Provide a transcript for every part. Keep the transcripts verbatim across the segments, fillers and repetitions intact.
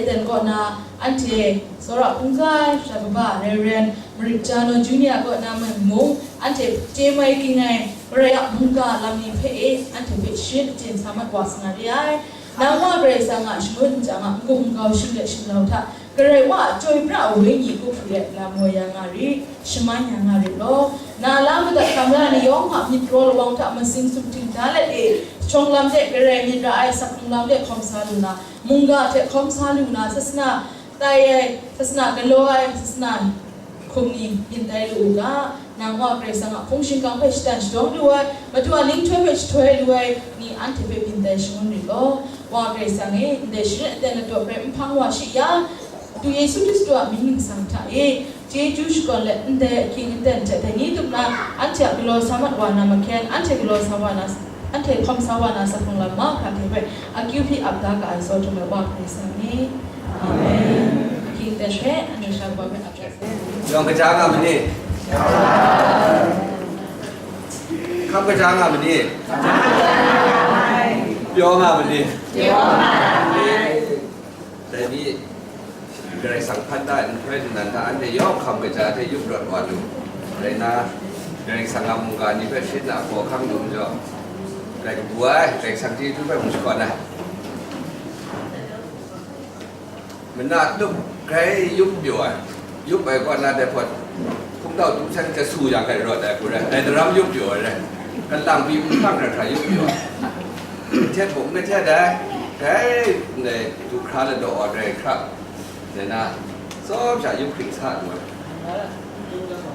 Ten kaw na, anhte tsawra hpungga ai sha kaba Reverend Marik Jano Junior kaw na mung, anhte chye mai ging ai Karai a mungga lam ni hpe e, anhte hpe sharin achyin sa mat wa sa nga re ai. Nang Wa Karai Kasang a shangun nchyang a n-gup n-gau shing let shinglau hta, Karai Wa a chyoi pra ai Wenyi kup hku let lam woi ya nga ri, shaman ya nga rit law. Na la madat hkam la ni yawng hta myit raw lawang hta masing sumhting da let e, shawng lam de Karai myit ra ai, sak hkrung lam de hkawm sa lu na, mungga hte hkawm sa lu na, sasana tai ai, sasana galaw ai, sasana hkum ni byin tai lu u ga, nang Wa Karai Kasang a hpung shingkang hpe shatan shadawng lu ai, Madu a ninghtoi hpe jahtoi lu ai ni anhte hpe byin tai shangun rit law. Wa Karai Kasang e, ndai sharin aten ladaw hpe nhpang wa shi ya, Madu Yesu Hkristu a mying ningsang hta e, chyeju shakawn let ndai ahkying aten hte dai ni tup na, anhte a galaw sa mat wa na mahkyen, anhte galaw sa wa na, anhte hkawm sa wa na sak hkrung lam mahkra hte hpe akyu hpyi ap da ga ai zaw htum ai Wa Karai Kasang e. Amen. Ahkying aten hpe anhte sha wa hpe ap da sai. Yawng kaja nga ma ni? Hkam kaja nga ma ni? Pyaw nga ma ni? Dai ni, Karai Kasang hpan da ai nhtoi nnan hta anhte yawng hkam kaja hte yup rawt wa lu. Rai nna, Karai Kasang a mungga ni hpe sharin a hpaw hkang lu majaw, Karai kabu ai, Karai Kasang chyeju hpe mung shakawn ai. Mana tup grai yup pyaw ai, yup ai kaw na dai hpawt, hkungdau tu hten hte su yang hkai rawt ai hku rai, dai daram yup pyaw ai rai, kalang pyi nhpang hkra hkra yup pyaw ai. Htet mung n htet ai, grai ndai du hkra ladaw ai rai hkra, dai na, tsawm sha yup hkring sa lu ai.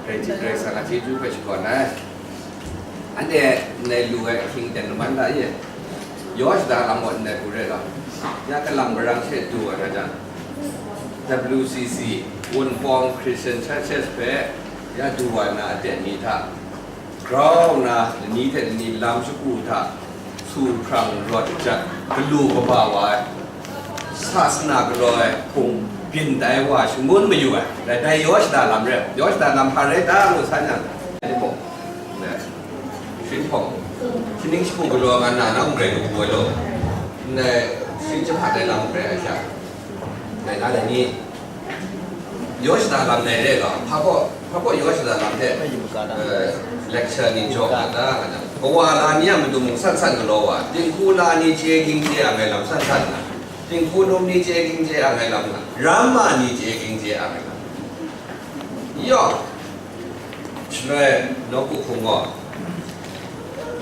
Grai hti, Karai Kasang a chyeju hpe shakawn ai. Anhte ndai lu ai ahkying ten laman da ye. Yaw shada lam gaw ndai hku rai law, ya kalam garang hte du ai nga jang, W C C, Wunpawng Christian Churches hpe ya du wa na aten ni hta, grau nna lani hte lani lam shagu hta su hprang rawt jat, galu kaba wa ai, sasana galaw ai hpung byin tai wa shangun mayu ai, dai, dai yaw shada lam rai, yaw shada lam hpa rai ta ngu san yang, sharin hpawng, shaning shagu galaw nga nna, na mung rai kabu ai law, ndai sharin jahpa dai lam mung rai ai sha, dai na dai ni, yaw shada lam dai re law, hpa baw, hpa baw yaw shada lam hte, eh, lecture ni jaw nga ta, nga ta, kawa la ni a matu mung san san galaw wa, dinghku la ni chye ging chye ang ai lam san san nga, dinghku num ni chye ging chye ang ai lam nga, ramma ni chye ging chye ang ai lam. Yawng, shaloi nawku hpung gaw,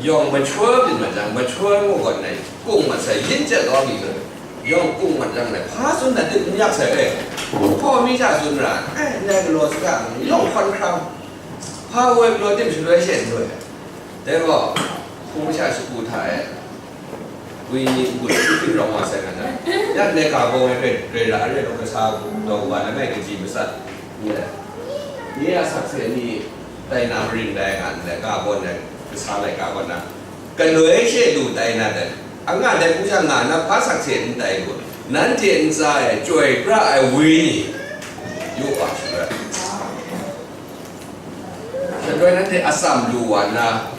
yawng mature byin mat jang, mature ngu gaw nai, kung mat sai, yin chyet lawm mi zawn, yawng kung mat jang nai, hpa tsun na dit n yak sai e, hpaw mi sha tsun ra, ai, ndai galaw saga, yawng hkawn hkrang, hpa woi galaw tim shaloi she n loi ai. Dai gaw, hpung masha shagu hta e, Wenyi n-gun hpyi hpyi rawng wa sai nga jang, ya ndai ga bawng ai hpe grai ra ai rai law, kasa daw wa langai kaji matsat n rai. Nye a sakse ni tai na marin dai nga ndai, ga bawng ai kasa laika kaw na, galoi she lu tai na dai, anga dai hku sha nga na hpa sakse n tai lu, nanhte ntsa e chyoi pra ai Wenyi yu wa shaloi, shaloi nanhte atsam lu wa na,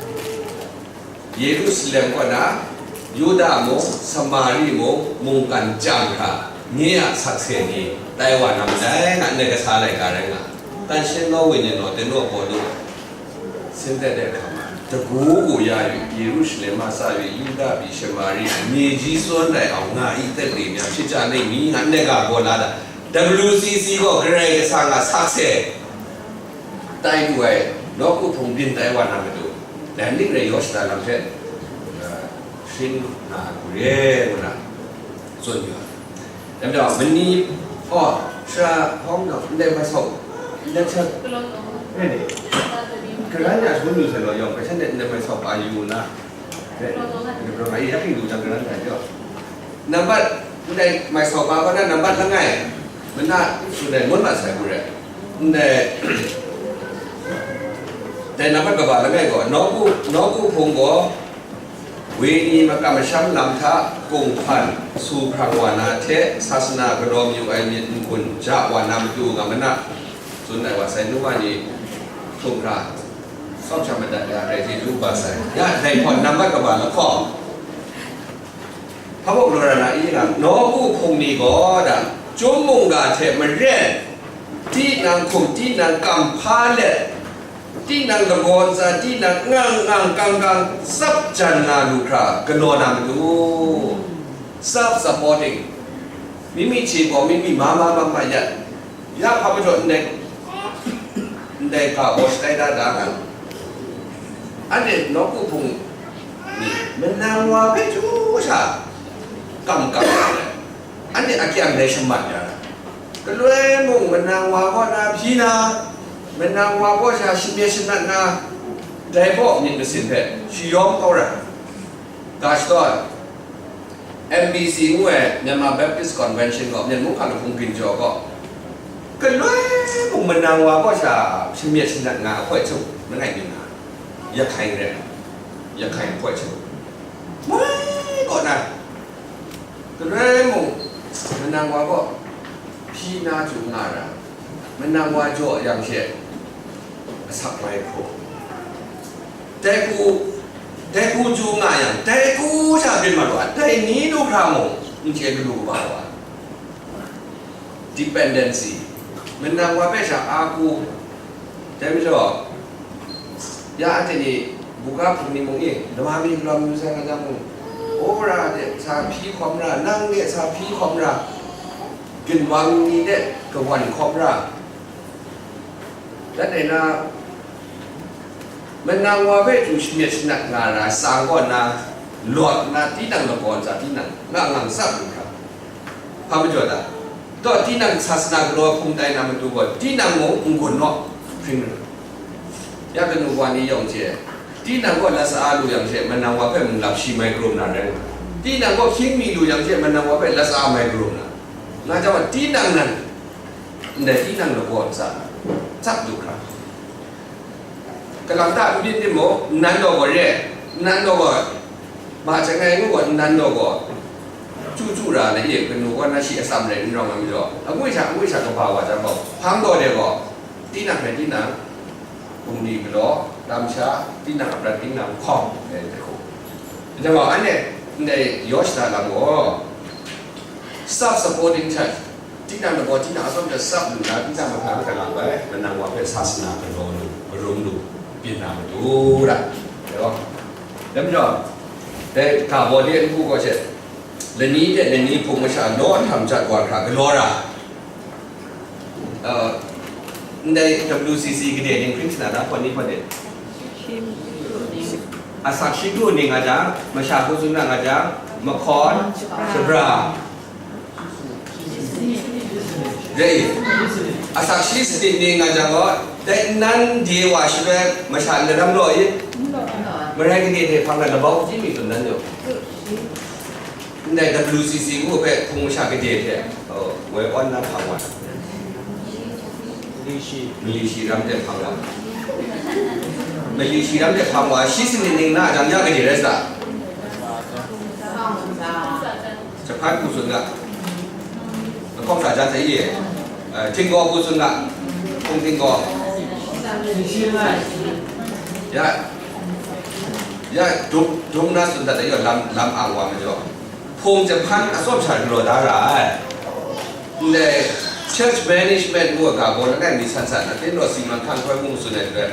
Yerusalem kaw na, Yuda mung, Samari mung, mungkan chyang hkra, nye a sakse ni tai wa na madai, nga ndai kasa laika rai nga, 感谢 naw wenyi naw teng naw Pawlu, sin dat de hkam ai, dagu gu ya yu, Yerusalem a sa yu, Yuda pyi, Samari, မြေကြီးစွန်းတိုင်အောင် ငါ့အသက်သေများဖြစ်ကြလိမ့်မည်, nga ndai ga gaw la da, W C C gaw Karai Kasang a sakse tai lu ai, nawku hpung byin tai wa na matu, dai ning rai yaw shada lam hte, eh, sharin nga ai hku re ngu na tsun yu ai. Dai majaw, mani, aw, sara hkawm gaw, ndai mai sau, ndai hta, eh, karan ya shangun lu sai law yawng, hkrai shan de ndai mai sau pa yu na, eh, ndai hpang ai, ya hpring lu jang karan ya jaw. Nambat, ndai mai sau pa kaw na nambat langai, mana tsun ai ngut mat sai hku rai. Ndai, dai nambat kaba langai gaw, nawku, nawku hpung gaw, Wenyi makam masham lam hta kung hpan su hprang wa na hte, sasana galaw mayu ai myit n-gun ja wa na matu nga mana, tsun ai wa sai, nu wa ni hkrum hkra, tsawm sha madat ya ai hte du ba sai. Ya, dai hpawt nambat kaba lahkawng, hpa mung galaw ra na i nga, nawku hpung ni gaw, da, Chyum mungga hte maren, tinang hkum, tinang kam hpa let, tinang lagaw ntsa, tinang ngang ngang kang kang tsap jan nga lu hkra galaw na matu. Self supporting. Mimi hte gaw mimi ma ma ma ma ya, ya hpa majaw ndai, ndai hpa gaw shatai da da nga. Anhte nawku hpung ni, manang wa hpe chyu sha kam kam ai. Anhte akyang dai shamat ya na, galoi mung manang wa kaw na hpyi na, manang wa kaw sha shamyet shanat na, dai gaw myit masin hpe shayawm kau ra. Ga shadaw ai, M B C ngu ai Myanmar Baptist Convention gaw, Myen mung hkang lahkung ginjaw gaw, galoi mung manang wa kaw sha shamyet shanat nga ahkoi hte, langai mi nga, Yakhai rai, Yakhai ahkoi hte, moi kaw na, galoi mung manang wa kaw hpyi na chyu nga ra, manang wa jaw yang she asak mai hku, dai hku, dai hku chyu nga yang, dai hku sha byin mat wa, dai ni du hkra mung n chye galu kaba wa. Dependency. Manang wa hpe sha a hku, dai majaw, ya anhte ni, buga hpung ni mung e, lama mi galaw mi sai nga jang mung, wora de sa hpyi hkawm ra, nang de sa hpyi hkawm ra, ginwang ni de kawan hkawm ra, dan e na, manang wa hpe chyu shamyet shanat nga ra, sang kaw na, lawt na, tinang lagaw ntsa, tinang nga ngang tsap lu hkra, hpa majaw ta? Taw, tinang sasana galaw hpung tai na matu gaw, tinang mung n-gun naw hpring ra. Ya kanu wa ni yawng hte, tinang gaw lat sa a lu yang she, manang wa hpe mung lap shi mai krum na rai nga, tinang gaw hkying mi lu yang she, manang wa hpe lat sa a mai krum na, nga jang wa, tinang nan, ndai tinang lagaw ntsa, tsap lu hkra. Kalang ta n byin timung, nnan gaw gaw re, nnan gaw gaw, ma chyangai ngu gaw, nnan gaw gaw, chyu chyu ra na e, kanu gaw na shi atsam rai n rawng ai majaw, angwi sha, angwi sha kaba wa jang gaw, hpang gaw de gaw, tinang rai tinang, bungli galaw, lam sha, tinang a prat, tinang hkawm, dai hte hku. Jang gaw, anhte ndai yaw shada lam gaw, self supporting church, tinang lagaw, tinang atsawm hta tsap lu na, tinang mahkra hpe galang bai, manang wa hpe sasana galaw lu, marum lu, byin na matu ra. Dai gaw, dai majaw, dai ga baw de n hku gaw she, lani de lani hpung masha law nhtam jat wa hkra galaw ra. Uh, ndai W C C gade ning hpring shana da, hpawn ni hpawn de. Asak shi kru ning a jang, masha hku tsun na nga jang, mahkawn, shabra. Re i? Asak shi sanit ni nga jang gaw, dai nnan de wa shaloi masha n gadam law i? Marai gade hte hpang na labau hpyi mi tsun dan yawng. Ndai W C C ngu hpe hpung masha gade hte, oh, woi awn na hpang wa. Mali shi ram de hpang wa. Mali shi ram de hpang wa, shi sanit ning na jang ya gade rai sa? Jahpan hku tsun ga. Lahkawng sa jan sai ye. Eh, Tinggaw hku tsun ga. Hpung Tinggaw. Ya. Ya, dung, dung na tsun dat ai, lam, lam ang wa majaw, hpung jahpan atsawm sha galaw da ra ai. Ndai church management ngu ai ga baw langai mi san san, aten gaw si man hkan hkoi hpung tsun ai hpe,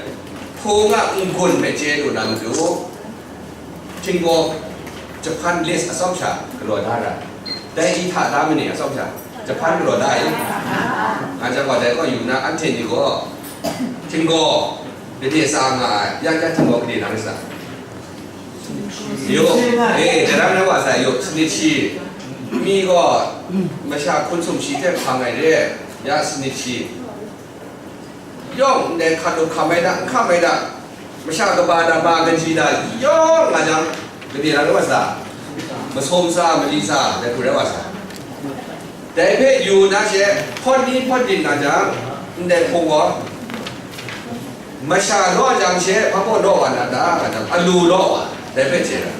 hpung a n-gun hpe chye lu na matu, Tinggaw jahpan list atsawm sha galaw da ra ai. Dai i hta da ma ni atsawm sha jahpan galaw da ai. Nga jang gaw dai kaw yu na, anhte ni gaw Tinggaw gade sa nga ai, ya ya Tinggaw gade na rai sa? Yo, eh, daram na wa sa yo, sanit shi. Mi gaw masha hkun sum shi hte hpang ai re, ya sanit shi. Yawng ndai hkat lu hkam ai da, n hkam ai da, masha kaba da, ma kaji da, yawng nga jang, gade na rai wa sa? Masum sa, mali sa, dai hku rai wa sa? Dai hpe yu na she, hpawt ni hpawt yin nga jang, ndai hpung gaw, masha law jang she, hpa baw law wa na ta, nga jang, alu law wa, dai hpe chye ai.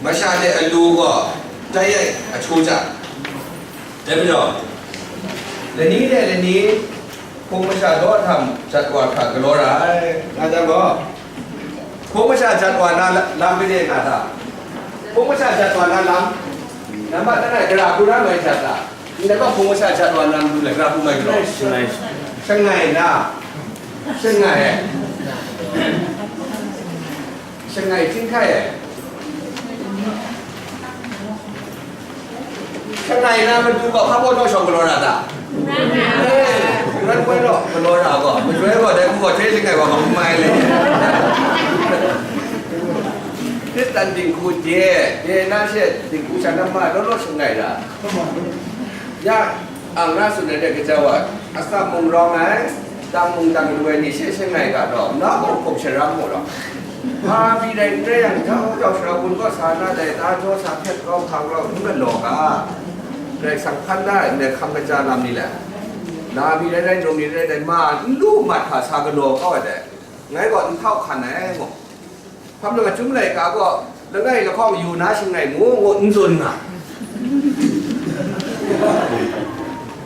Masha de alu gaw, tai ai, ahtu ja. Dai majaw, lani de lani, hpung masha daw htam jat wa hkra galaw ra ai, nga jang gaw, hpung masha jat wa na la-, lam gade nga ta? Hpung masha jat wa na lam, nambat langai, gara hku ra mai jat ta? Ndai gaw hpung masha jat wa na matu le, gra hpung mai galaw. Shangai. Shangai na. Shangai ai. Shangai chyinghkai ai. Shangai na matu gaw hpa baw naw shawng galaw ra ta? Eh, ran wai law, galaw ra gaw. Majoi gaw dai hku gaw hte shangai wa hpung mai le. Hkristu dinghku de, de na she dinghku sha na ma, law law shangai ra. Ya, ang na tsun ai de kaja wa, atsam mung rawng ai, dang mung dang lu ai ni she shangai ga law, na mung hkum sharam mu law. Hpa pyi rai n rai yang, jau jau sara bun kaw sa na dai, ta jaw sa hpyet kau hkang rau n galaw ga, Karai Kasang hpan da ai ndai hkam kaja lam ni le, na pyi rai rai, num pyi rai rai, ma n lu mat hta sa galaw kau ai dai, ngai gaw n htau hkan ai, ngu. Hpa majaw, Chyum laika gaw langai lahkawng yu na shangai mu, ngu n tsun nga.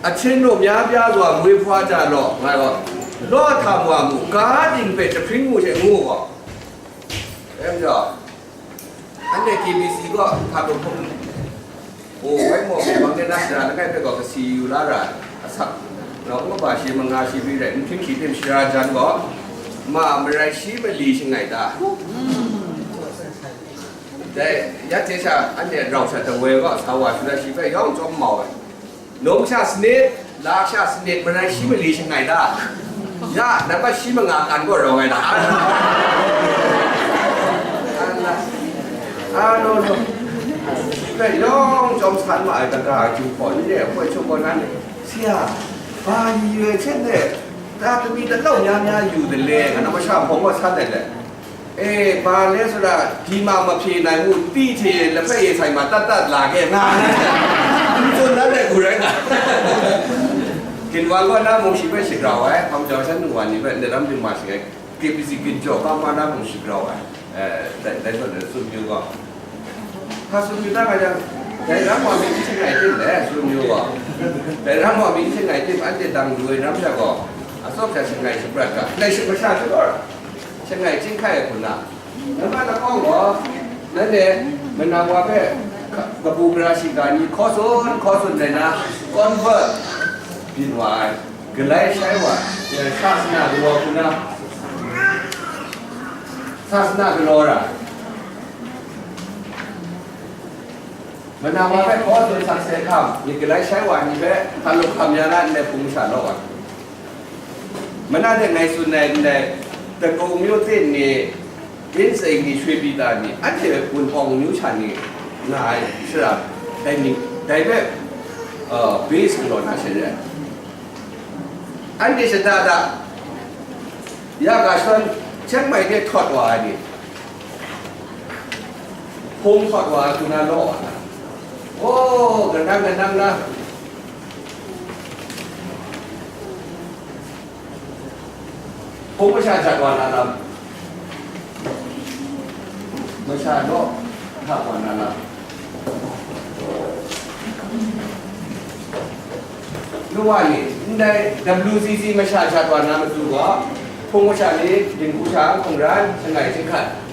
Ahtin nu mya bya zaw, mui hpaw ja law, ngai gaw, law htam wa mu, ga ding hpe jahpring mu she ngu gaw. Dai majaw, anhte K B C gaw hkap lu hpung, o, wai maw, bang de na sara langai hpe gaw kasi yu la ra ai, asak, nau n kaba shi manga shi byi rai, n hpring shi tim shara jan gaw, ma marai shi mali shangai ta? Dai, ya hte sha, anhte rau sha tawoi gaw, sa wa shada shi hpe yawng chyawm mau ai. Num sha sanit, la sha sanit, marai shi mali shangai ta? Ya, nampat shi manga kan gaw rawng ai ta? Ano, no. Shi hpe yawng chyawm san ma ai kaga, ju hpaw ni e, hpoi htum gaw nan e, Sia, ba ni yoi hten e, ta kami talau mya mya yu de le, nga na masha hpawng gaw san ai le. E, ba le sara, di ma mahpye nai mu, ti hte lahpe e sai ma, tat tat la ke, nga na, n tsun dan ai hku rai nga. Ginwang gaw na mung shi hpe shagrau ai, hpang jau shan nu wa ni hpe, ndaram ding ma shi ai, K B C ginjaw kama na mung shagrau ai, eh, dai, dai zawn na tsun yu gaw. Hpa tsun yu na nga yang, dai ram wa mi n shangai tim le, tsun yu gaw. Dai ram wa mi n shangai tim, anhte dang lu ai ram sha gaw, atsawm sha shangai shaprat ga, ndai shing masha shagraw, shangai chyinghkai ai hku na. Nambat lahkawng gaw, nanhte manang wa hpe ka-, kabu gara shiga ni hkaw tsun hkaw tsun rai na, convert byin wa ai, galai shai wa, sasana galaw hku na, sasana galaw ra. Manang wa hpe hkaw tsun sakse hkam, myit galai shai wa ni hpe hkalup hkam ya na ndai hpung masha law ai. Mana de ngai tsun ai ndai, Dagong myu tin ni, Inseng ni, Shwe Pita ni, anhte Wunpawng myu sha ni nga ai shara, dai ni, dai hpe, uh, base galaw na sha re ai. Anhte shada da, ya ga shawn, Chiang Mai de htawt wa ai ni, hpung htawt wa ai hku na law wa na. Oh, kanang kanang na. Hpung masha jat wa na lam. Masha law htawt wa na lam. Nu wa ni, ndai W C C masha jat wa na matu gaw, hpung masha ni dinghku sha hkungran shangai chyinghkat.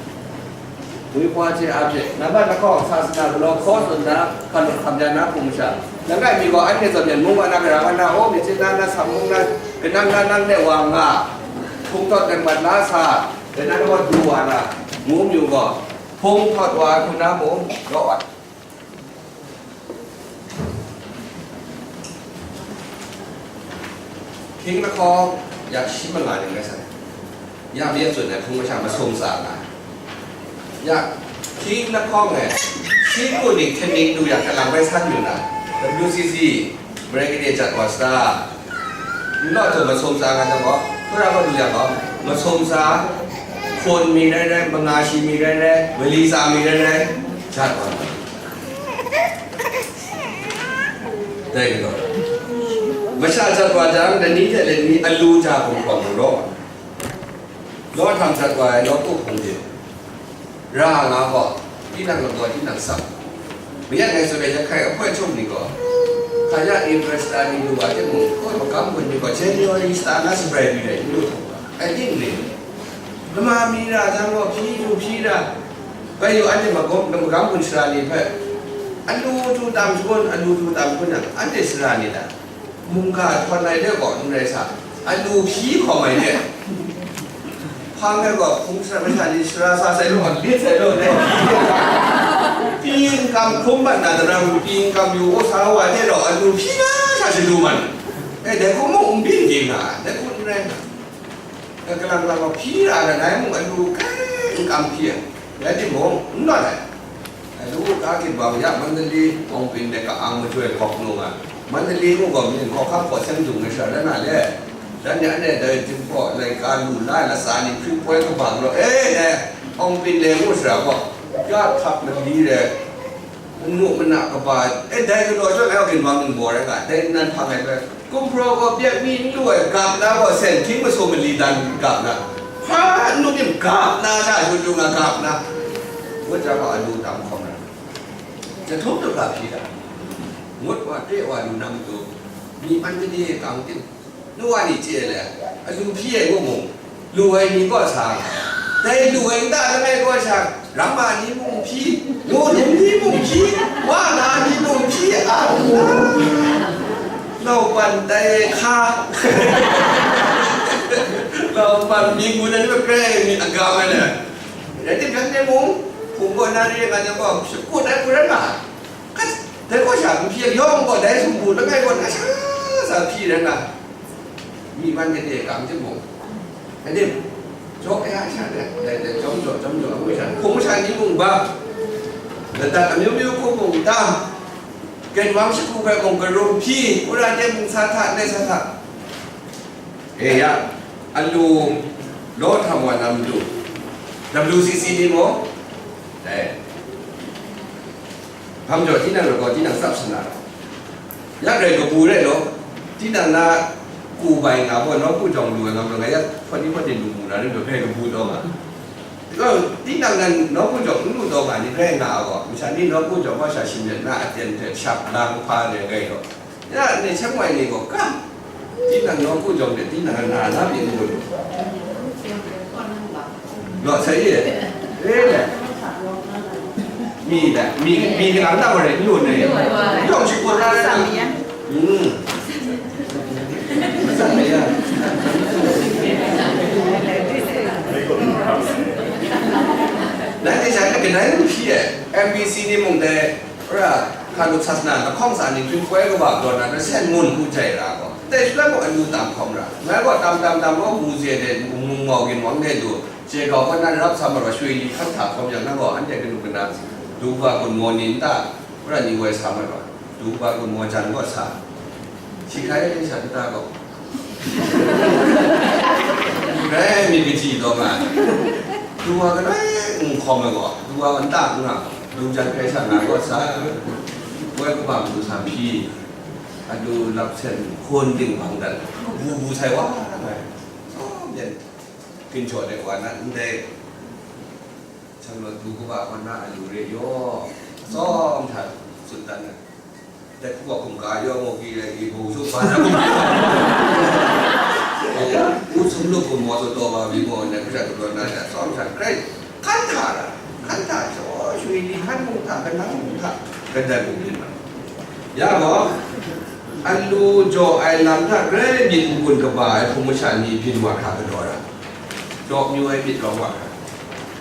Mui hpaw hte a hpyi, nambat lahkawng sasana galaw hkaw tsun na, hkalup hkam ya na hpung masha. Langai mi gaw anhte zawn yan mung wa na, gara wa na, o, myit chye na, na sam mung na, kanang na, nang de wa nga, hpung htawt let mat la sa, dai na gaw du wa na, ngu myu gaw, hpung htawt wa ai hku na mung, rawt ai. Hkying lahkawng ya shi manga ning rai sai. Ya mi a tsun ai hpung masha masum tsa nga. Ya, hkying lahkawng e, shi ku ning hten ning du yang, kalang bai san yu na, W C C, Marai gade jat wa sata? N law hte masum tsa nga jang gaw, hkura gaw du yang gaw, masum tsa, hpun mi rai rai, manga shi mi rai rai, mali tsa mi rai rai, jat wa na. Dai galaw, masha jat wa jang, lani hte lani alu ja hpung hpawng law, law htam jat wa ai nawku hpung hte ra nga gaw, tinang lagaw tinang sap. Mayat ngai tsun ai, jahkai ahpoi htum ni gaw, hkaya April sata ni lu wa timung, koi magam gun ni gaw January sata na shabrai lu dai, n lu htung ga. Ating ni, lama mi ra jang gaw, hpyi lu hpyi ra, bai lu anhte magam, magam gun sara ni hpe, Alu du tam shangun, alu du tam shangun yang, anhte sara ni ta? Mungga htawn ai de gaw n rai sa, alu hpyi hkawm ai de. Hpang ai gaw, hpung sara masha ni sara sa sai law, myit sai law de. Pyi n kam hkrum mat na, daram pyi n kam yu, o, sa wa de rau, alu hpyi na sha shadu man. E, dai hku mung n byin ging nga, dai hku n rai nga. Kalang kalang gaw hpyi ra ai, ngai mung alu kai n kam hpyi ai. Rai timung, n nawn ai. Alu ga ginwang bang ya, Mandalay, Ongpin de ka-ang majoi hkawk nu nga. Mandalay mung gaw myin hkawk hkam hkaw seng dung ai sha rai na le. Dan ya ne, dai Jinghpaw laika lu la ai latsa ni hpring poi kabang law, e, dai Ongpin de ngu sara gaw, ya htak mali de, n nu mana kaba, e, dai galaw chyawm ai ginwang ningbaw rai nga, dai nan hpang ai bai. Gumhpraw gaw byek mi n lu ai, gap na gaw sen hkying masaw mali dan gap na, hpa n lu tim gap na sha, shut yu nga gap na, ngut jang gaw alu tam hkawm na, jahtum tup ga hpyi ga, ngut wa, pre wa lu na matu, myi man gade kang tim, nu wa ni chye le, alu hpyi ai ngu mung, lu ai ni gaw sa, dai lu ai nta langai gaw sha, ramma ni mung hpyi, mu dum ni mung hpyi, wa na ni mung hpyi, a, lauban tai hka. Lauban mying gun ai ni hpe grai myit agam ai le. Rai tim, shanhte mung, hpung gaw na re nga jang gaw, shakut ai hku rai nga ai. Dai gaw sha n hpyi, yawng gaw dai sumpu langai gaw na sha sa hpyi rai nga ai. Myi man gade kang jahtum, adim, jaw ya sha de, dai, dai, jawm jaw, jawm jaw, ngu sha, hpung sha ni mung bang, ladat amyu myu hku mung tam, ginwang shagu hpe mung karung hpyi, wora de mung sa hta, ndai sa hta. E ya, alu law htam wa na matu, W C C ni gaw, dai. Hpang jaw, tinang rai gaw, tinang tsap sa na, ya rai kabu rai law, tinang na ku bai nga gaw, nawku jawng lu ai nga maw, nga ya hpawt ni hpawt ni lu mu na rai, bai kabu taw nga. Tinang nan nawku jawng n lu taw nga ni rai nga gaw, masha ni nawku jawng gaw sha shim let na aten hte shap lang hpa rai rai gaw, ya, ne seng wai ni gaw kam, tinang nawku jawng de, tinang na na pyi n gun. Law sai ye. Re le. Mi da, mi, mi kalang da wa re, n lu ne. Yawng shi kun na re. Hmm. Sa me ya. Nanhte sha na kanai lu shi e, M B C ni mung dai, ora, hkalup sasana lahkawng sa ni hpring poi kaba daw na, na sen ngun hku jai ra gaw, dai shaloi mung alu tam hkawm ra. Ngai gaw tam tam tam gaw, mu ze de, mung mau ginwang de du, je gau hkan na rap sa mat wa, shoi li hkan hta hkawm yang, nang gaw anhte kanu kana, du wa gun maw ni n ta, ora ni woi sa mat wa, du wa gun maw jan gaw sa. Shi hkai sha kita gaw. Rai myit kaji taw nga ai. Du wa galoi n hkawm ai gaw, du wa nta n nga, du jan hkrai sha nga gaw sa, woi kaba matu sa hpyi, alu lap sen hkawn ting bang dan, bu bu sai wa nga ai. Tsawm jan, ginhtaw de wa na ndai, Shanglawt du kaba kaw na alu re yaw, atsawm hta tsun dan ai. Dai hku gaw hkum ga yaw, maw ki rai i, bu su ba na, u sum lu hkum maw su taw ba mi maw, na hkra galaw na, atsawm hta grai hkan hta ra, hkan hta jaw shui ni hkan mung hta, kanang mung hta, gadan mung hta. Ya gaw, alu jaw ai lam hta grai myit n-gun kaba ai hpung masha ni byin wa hkra galaw ra, jaw amyu ai myit rawng wa hkra.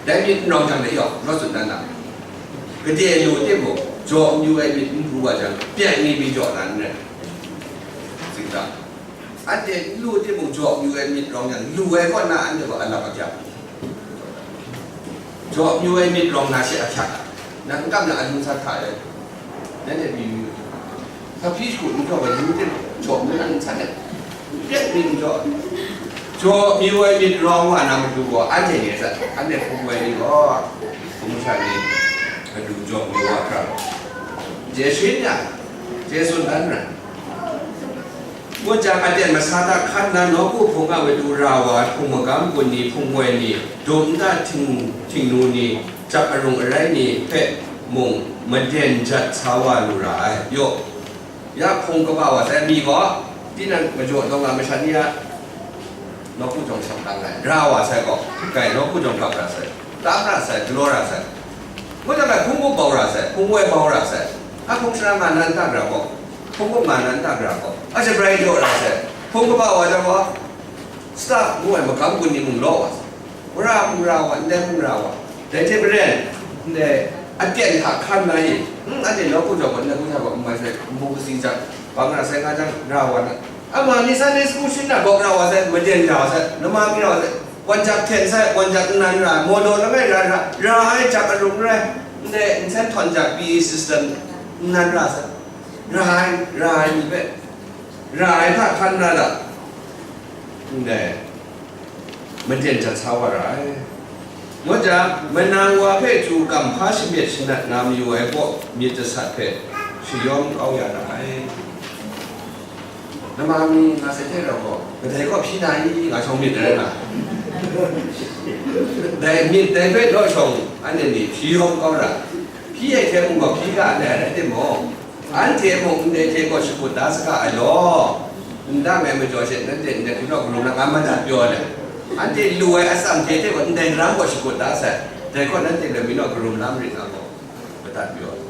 Dai myit n rawng jang dai yawng, rawt tsun dan na. Gade lu timung, jaw amyu ai myit n pru wa jang, pyak ni mi jaw na n rai. Tsin ga. Anhte n lu timung, jaw amyu ai myit rawng yang, lu ai kaw na anhte gaw alap akyap. Jaw amyu ai myit rawng na she ahkyak a, nang n kam na alu sa hta ai, nanhte pyi yu, sa hpyi shagu n jaw ai lu tim, jaw amyu na n san ai, pyak myit n jaw ai. Jaw amyu ai myit rawng wa na matu gaw, anhte ni a sat, anhte hpung woi ni gaw, hpung masha ni matu jaw amyu wa hkra, je shin ya, je tsun dan ra. Ngut jang, aten masa hta hkan na nawku hpung a matu ra wa ai hpung magam kun ni, hpung woi ni, dum nta hting, htingnu ni, jap arung arai ni hpe mung maden jat sa wa lu ra ai. Yaw, ya hpung kaba wa sai mi gaw, tinang majaw dawng a masha ni a nawku jawng shang tang ai, ra wa sai gaw, kai nawku jawng kap ra sai, tam ra sai, galaw ra sai. Ngut jang, hpung bau ra sai, hpung woi bau ra sai. A hpung shara nga na n ta gara gaw, hpung kup nga na n ta gara gaw, a shabrai jaw ra sai, hpung kaba wa jang gaw, staff ngu ai magam gun ni mung law wa sai, wora mung ra wa, ndai mung ra wa, dai hte maren, ndai aten hta hkan na i, n, anhte nawku jaw gaw, ndai hpung sha gaw n mai sai, nbu kasi jang, bang ra sai nga jang, ra wa na, ama ni Sunday school shin na bawk ra wa sai, maden ra wa sai, nama mi ra wa sai, wan jak hten sai, wan jak nnan ra, mawdaw langai ra, ra, ra ai jak arung rai, ndai nsen htawn jak P A system nnan ra sai, ra ai, ra ai ni hpe, ra ai hta hkan na da, ndai maden jat sa wa ra ai. Ngut jang, manang wa hpe chyu kam hpa shamyet shanat na mayu ai kaw myit jasat hpe shayawm kau ya ra ai. Nama mi nga sai hte rau gaw, kadai kaw hpyi na i, nga shawng myit rai nga. Dai myit dai hpe naw shawng anhte ni hpyi hawm kau ra, hpyi ai hte mung gaw hpyi ga ai rai timung, anhte mung ndai hte gaw shakut da saga ai law, n dang ai majaw she nanhte ndai hpyi naw karum na nga madat pyaw ai. Anhte lu ai atsam hte hte gaw ndai ram gaw shakut da sai, dai gaw nanhte loi mi naw karum na marit nga gaw, madat pyaw ai.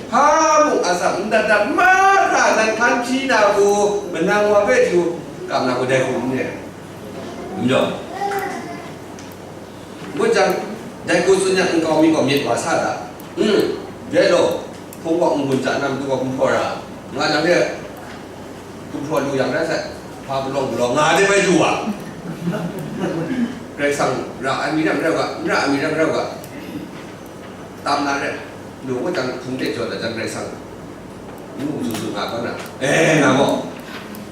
Hpa mung atsam n dat dat mahkra nan hkan hpyi na u, manang wa hpe chyu kam na u, dai hku n re ai. N jaw. Ngut jang, dai hku tsun yang nkau mi gaw myit wa sa da. Hmm, dai law, hpung gaw n-gun chya na matu gaw gumhpraw ra, nga jang de, gumhpraw lu yang rai sai, hpa palawng palawng nga de bai du wa. Karai Kasang ra ai mi ram rai u ga, n ra ai mi ram rai u ga. Tam na rai, nu ngut jang hpung de jaw dat jang Karai Kasang ngu su su nga kau na, e, nga gaw,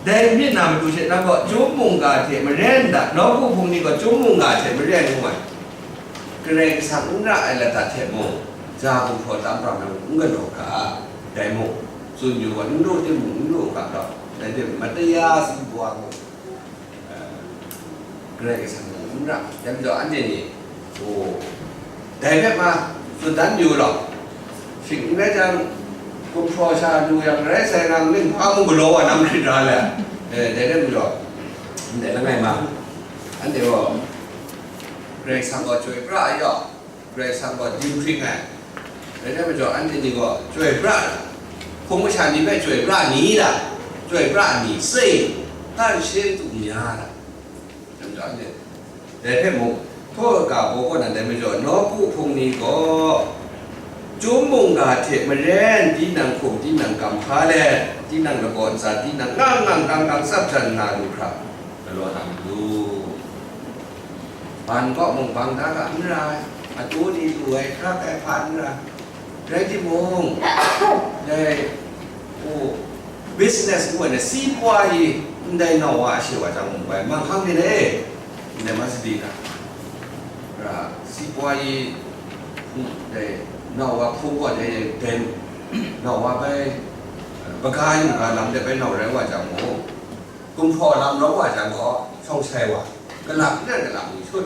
dai myit na matu she nang gaw, Chyum mungga hte maren da, nawku hpung ni gaw Chyum mungga hte maren ngu ai. Karai Kasang n ra ai lata hte mung, ja gumhpraw tam pram ai n galaw ga, dai mung, tsun yu gaw, n lu timung, n lu ga gaw, dai hte mataya si wa mung, Karai Kasang mung n ra, dai majaw anhte ni, o, dai hpe ma tsun dan yu law, shing n rai jang, gumhpraw sha lu yang rai sai, nang ning hpa mung galaw wa na mahkrit ra le, e, dai rai majaw, ndai langai ma, anhte gaw, Karai Kasang gaw chyoi pra ai yaw, Karai Kasang gaw dinghpring ai. Dai rai majaw, anhte ni gaw chyoi pra, hpung masha ni hpe chyoi pra ni da, chyoi pra ni sai, tan she tu mya da. Dai majaw, anhte dai hpe mung, htaw ga baw kaw na dai majaw, nawku hpung ni gaw, Chyum mungga hte maren tinang hkum, tinang kam hpa let, tinang lagaw ntsa, tinang ngang ngang kang kang tsap jan nna lu hkra, galaw na matu. Ban kaw mung bang da ga n ra ai, atu ni lu ai hkrak ai hpa n ra ai. Rai timung, dai, o, business ngu ai na, si pwa i, ndai nau wa a she wa jang mung bai, manghkang ni na e, ndai ma sadi na, ra, si pwa i, dai nau wa hpung gaw dai, dai nau wa bai, baga yu ga lam de bai nau rai wa jang mung, gumhpraw lam rawng wa jang gaw, shawng sai wa, kalak n rai kalak ni shut.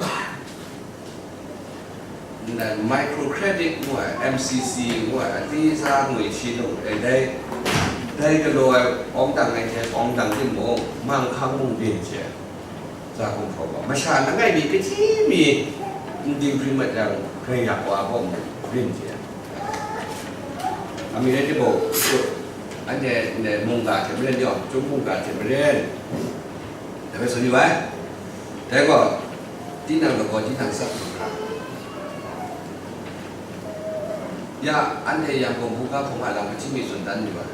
Ndai micro credit ngu ai, M C C ngu ai, a tisa ngwi shi lung, dai, dai, dai galaw ai awng dang ai hte awng dang timung, manghkang mung byin hte, za gumhpraw gaw, masha langai mi, kaji mi, n dinghpring mat jang, grai yak wa gaw mung byin hte. Amyotmyaw, anhte ndai mungga hte maren yawng, Chyum mungga hte maren, dai hpe tsun yu ai. Dai gaw, tinang lagaw, tinang tsap lu hkra. Ya, anhte Yangon buga hpung a lam hkachyi mi tsun dan yu ai.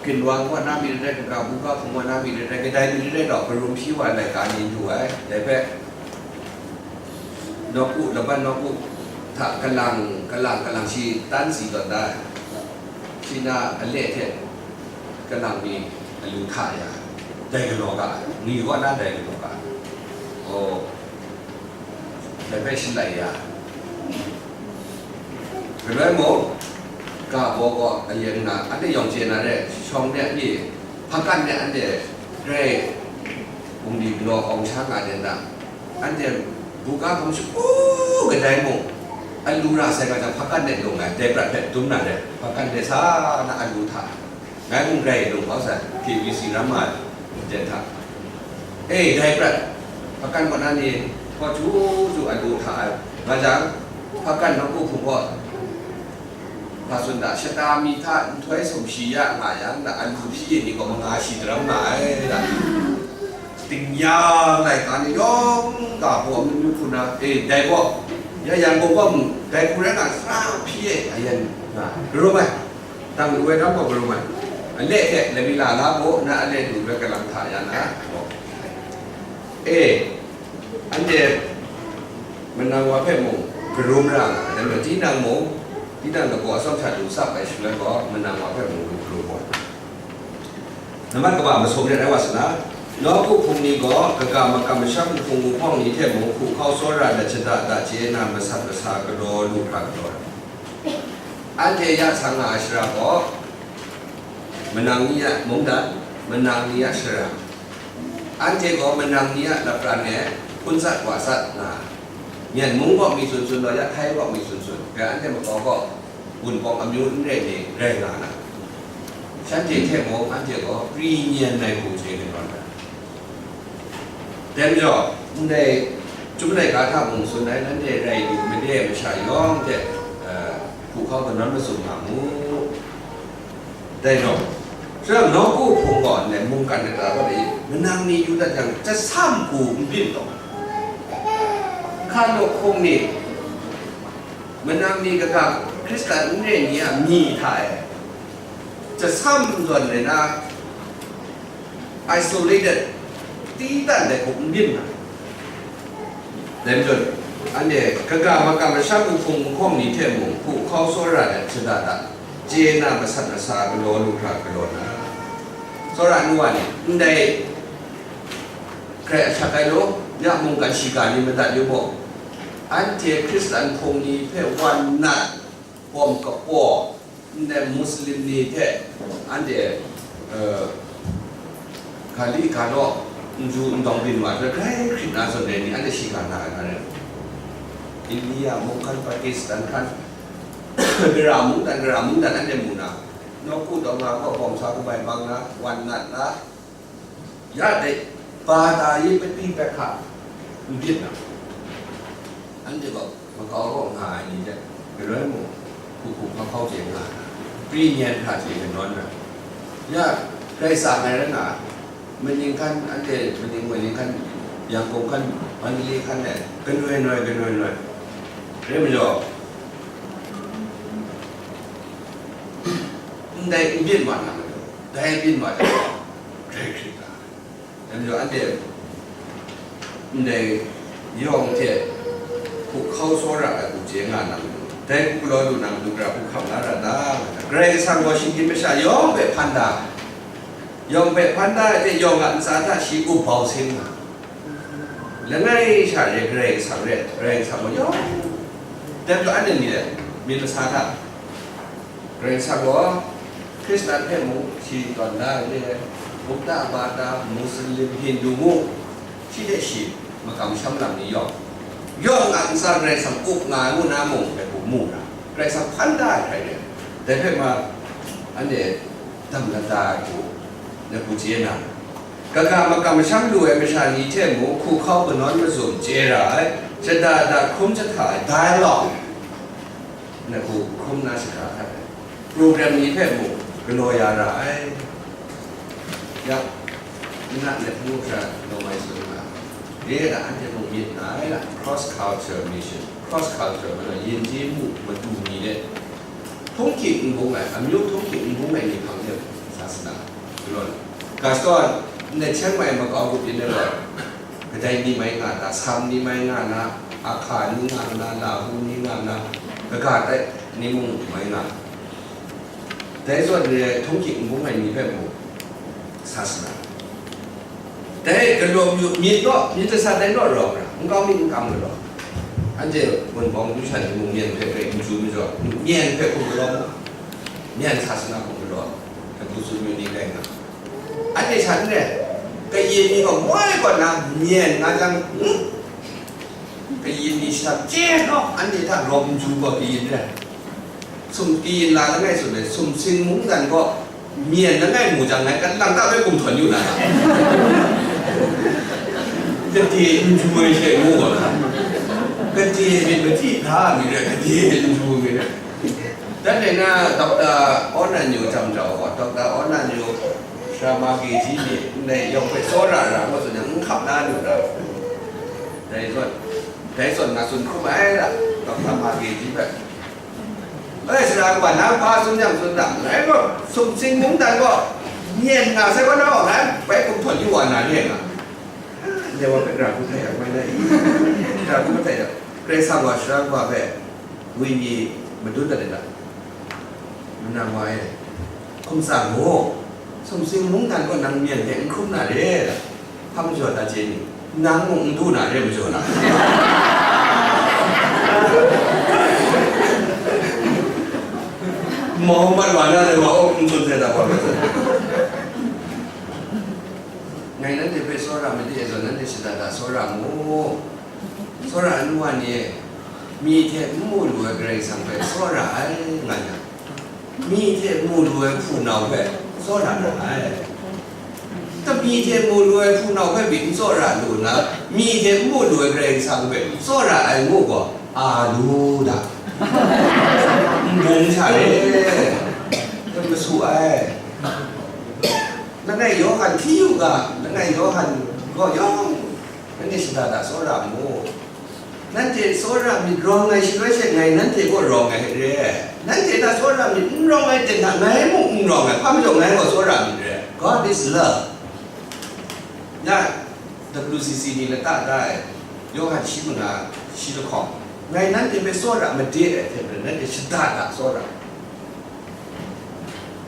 Ginwang kaw na mi rai rai, kaga buga hpung kaw na mi rai rai, kadai mi rai rai gaw, karum hpyi wa ai laika ni du ai. Dai hpe, nawku, laban nawku hta kalang, kalang, kalang shi tan si tawn da ai. Shi na ale hte kalang mi alu hta ya, dai galaw ga ai, ngwi kaw na dai galaw ga ai. Aw, dai hpe shalai ya. Galoi mung, ga baw gaw ayen nga, anhte yawng chye na re, shawng de a pyi, hpakan de anhte grai bungli galaw awng sha nga de na, anhte buga hpung shagu kadai mung, alu ra sai nga jang, hpakan de lung ai, dai prat hpe dum na re, hpakan de sa na alu hta. Ngai mung rai lung hkau sai, K B C ram ai, jen hta. E, dai prat, hpakan kaw na ni, hkaw chyu chyu ai lu hta ai, nga jang, hpakan nawku hpung gaw, Hpa tsun da, shata mi hta nhtoi sumshi ya nga yang, na alu hpyi ni gaw manga shi daram nga ai, da. Tingya laika ni yawng ga baw amyu myu hku na, e, dai gaw, ya yan gaw gaw mu, dai hku rai nga, sara hpyi e, ayan nga, garum ai. Dang lu ai dang gaw garum ai. Ale hte lami la la gaw, na ale du rai kalang hta ya na, gaw. E, anhte manang wa hpe mung garum ra nga ai, dai majaw tinang mung, tinang lagaw atsawm hta lu tsap ai shaloi gaw, manang wa hpe mung lu garum gaw. Nambat kaba masum ret ai wa sa na, nawku hpung ni gaw kaga makam masham nhpung wuhpawng ni hte mung hku hkau tsawra let shada da chye na masat masa galaw lu hkra galaw ai. Anhte ya sang nga ai shara gaw, manang ni a mungdan, manang ni a shara, anhte gaw manang ni a lapran e hpun sat wa sat nga, Myen mung gaw mi tsun tsun law, ya Htai gaw mi tsun tsun, ya anhte makau gaw Wunpawng amyu n re ni rai nga na, shanhte hte mung anhte gaw pri myen ai hku chye galaw na. Dai majaw, ndai Chyum laika hta mung tsun ai, nanhte rai lu made ai masha yawng hte, eh, hku hkau kanawn mazum nga mu. Dai gaw, shada nawku hpung gaw ndai mungkan kata gaw ni, manang ni yu dat yang, jasam hku n byin taw, hkan law hpung ni, manang ni kaga Hkristan n re ni a myi hta e, jasam zawn rai na, isolated, ti dan dai hku n byin na. Dai majaw, anhte kaga makam masham nhpung wuhpawng ni hte mung hku hkau tsawra let shada da chye na masat masa galaw lu hkra galaw na, tsawra nu wa ni, ndai hkrai ahkyak ai law, ya mungkan shiga ni madat yu mu. Anhte Hkristan hpung ni hpe wan nat, hkawm kapaw, ndai Muslim ni hte anhte, eh, ga li ga law, n ju n dawng byin wa hpe, grai hkrit na zawn ai ni, anhte shiga na ai, na rai. India mung hkan, Pakistan hkan, gara mungdan, gara mungdan anhte mu na, nawku taw nga gaw bawm sa kabai bang na, wan nat na, ya dai, ba ta yi pati pet hka n byin na, anhte gaw makau kaw nga ai ni hte, galoi mung, hku hku hkau hkau chye nga ai, pri myen hkra chye kanawn ai. Ya, grai tsang ai rai nga ai, maning hkan, anhte maning, maning hkan, Yangkung hkan, Mandalay hkan e, kanoi noi, kanoi noi. Rai majaw, ndai n byin wa na majaw, dai byin wa jang, grai hkrit ga ai. Dai majaw, anhte ndai yawng hte hku hkau tsawra ai hku chye nga na matu, dai hku galaw lu na matu, gara hku hkam la ra ta? Karai Kasang gaw shinggyim masha yawng hpe hpan da, yawng hpe hpan da ai hte, yawng a ntsa hta shi up bau sing nga, langai sha re Karai Kasang re, Karai Kasang gaw yawng, dai majaw anhte ni e, myit masa hta, Karai Kasang gaw Hkristan hpe mung shi tawn da ai re, Buddha, Bata, Muslim, Hindu ngu, shi hte shi makam sham lam ni yawng, yawng a ntsa Karai Kasang up nga ai ngu na mung, dai hku mu na, Karai Kasang hpan da ai hkrai re, dai hpe ma, anhte dam lat da ai hku, dai hku chye na, kaga makam masham lu ai masha ni hte mung hku hkau kanawn mazum chye ra ai, shada da hkrum jahta ai dialogue, na hku hkrum na shahkra hkat ai, program ni hpe mung galaw ya ra ai. Ya, nna let ngu hkra lawm ai tsun nga, de la anhte mung myit nga ai la, cross culture mission, cross culture, mana yin ji mu matu ni de, htunghking n bung ai, amyu htunghking n bung ai ni hpang de sa sana, galaw na. Gaston, ndai Chiang Mai makau grup yin de gaw, kadai ni mai nga na, Sam ni mai nga na, Akha ni nga na, Lahu ni nga na, kaga tai ni mung mai nga. Dai zawn re htunghking n bung ai ni hpe mung sa sana. Dai galaw yu myit gaw, myit jasat dai naw rawng ra, nkau mi n kam galaw. Anhte Wunpawng myu sha ni mung myen hpe grai n chyu majaw, myen hpe hkum galaw mu, myen sa sana hkum galaw, dai hku tsun yu ni rai nga. Anhte sha n re, kayin ni gaw moi kaw na myen nga jang, hmm? Kayin ni shadap chye gaw, anhte hta rawng n chyu gaw kayin re. Sum, kayin la langai sum e, sumsing mungdan gaw myen langai mu jang, ngai kan lang ta bai gumhtawn yu na ta? Gade n chyu ai she ngu gaw na, gade myit mahti hta mi re, gade n chyu mi re. Dan de na Dokta Aw Nan Yu jam jau gaw, Dokta Aw Nan Yu sara ma ge ji ni ndai yawng hpe tsawra ra ngu tsun yang, n hkap na lu ra. Dai zawn, dai zawn nga tsun hkrum ai ra, Dokta ma ge ji hpe. Ai, sara kawa, nang hpa tsun yang tsun dang, ngai gaw sumsing mungdan gaw myen nga sai gaw, nang gaw ngai bai kumhtawn yu wa na re nga. Dai wa hpe gara hku htai yang, mai na i? Gara hku htai yang, Karai Kasang wa sara kawa hpe wenyi madun dat ai ta? Manang wa e, hkum tsang mu, sumsing mungdan gaw nang myen hte n hkrum na re, hpa majaw ta chye ni? Nang mung n du na re majaw na? Muhammad wa na le wa o n tsun sai da wa. Ngai nanhte hpe tsawra made ai zawn, nanhte shada da tsawra mu. Tsawra ai nu wa ni e, myi hte n mu lu ai Karai Kasang hpe tsawra ai nga yang, myi hte mu lu ai hpunau hpe tsawra na ai. Myi hte mu lu ai hpunau hpe byin n tsawra lu nna, myi hte n mu lu ai Karai Kasang hpe tsawra ai ngu gaw, a lu da. N bung sha re, n masu ai. Langai Yawhan hti yu ga, langai Yawhan gaw yawng, nanhte shada da tsawra mu. Nanhte tsawra myit rawng ai shaloi she ngai nanhte kaw rawng ai re. Nanhte hta tsawra myit n rawng ai ten hta ngai mung n rawng ai, hpa majaw ngai gaw tsawra myit re. God is love. Ya, W C C ni lata da ai, Yawhan shi manga shi lahkawng, ngai nanhte hpe tsawra made ai hte maren, nanhte shada da tsawra.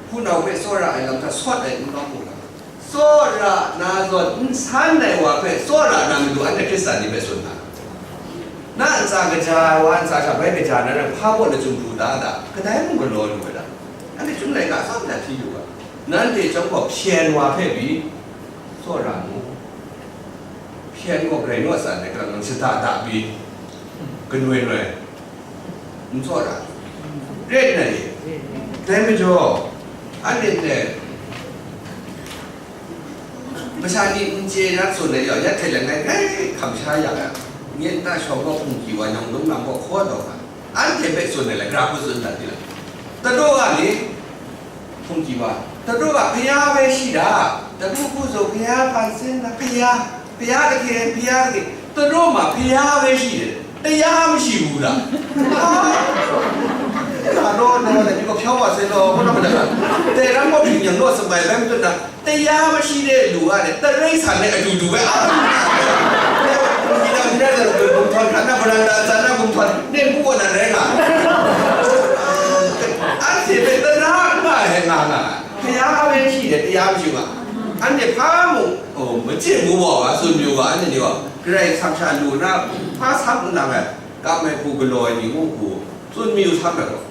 Hpunau hpe tsawra ai lam hta sawt ai n lawm mu ga, tsawra na zawn n san ai wa hpe tsawra na matu anhte Hkristan ni hpe tsun na, na ntsa kaja ai wa ntsa hta bai kaja na rai, hpa baw lachyum pru da da, kadai mung galaw lu ai da. Anhte chyum laika tsawm na hti yu ga, nanhte chyawm gaw hpyen wa hpe pyi tsawra mu. Hpyen gaw grai naw san ai, kalang nang shada da pyi, kanoi noi n tsawra, ret na ye. Dai majaw, anhte hte masha ni n chye na tsun ai yawng, ya hte langai grai hkam sha ya ai, nye nta shawng gaw hpungki wa, yawng lung lam gaw hkaw taw ga, anhte hpe tsun ai lam, gara hku tsun dat di la. Tadaw ga ni, hpungki wa, tadaw ga, Bhaya bai shi da, tadu hku zaw, Bhaya hpa sin na, Bhaya, Bhaya lahkyen, Bhaya lahkyen, tadaw ma, Bhaya bai shi de, taya mashi wu da. Ah, na law, na law, na law, ni gaw hpyaw wa sai law, kaw na ma da. Dai ram gaw, hpring yang naw samai bai matut na, taya mashi de lu ga de, tarai san de adu du bai, a, hpungki na, hpungki na, gumhtawn hkrat na, baranda ntsa na gumhtawn, ne npu wa nan rai nga. Anhte hpe tara n nga ai nga nga ai. Taya bai shi de, taya mashi ma. Anhte hpa mung, oh, machyin mu wa ga, tsun mayu ga, anhte ni gaw, Karai Kasang sha lu na, hpa sam n lang ai, kam ai hku galaw ai ni ngu hku, tsun mayu sam ai gaw,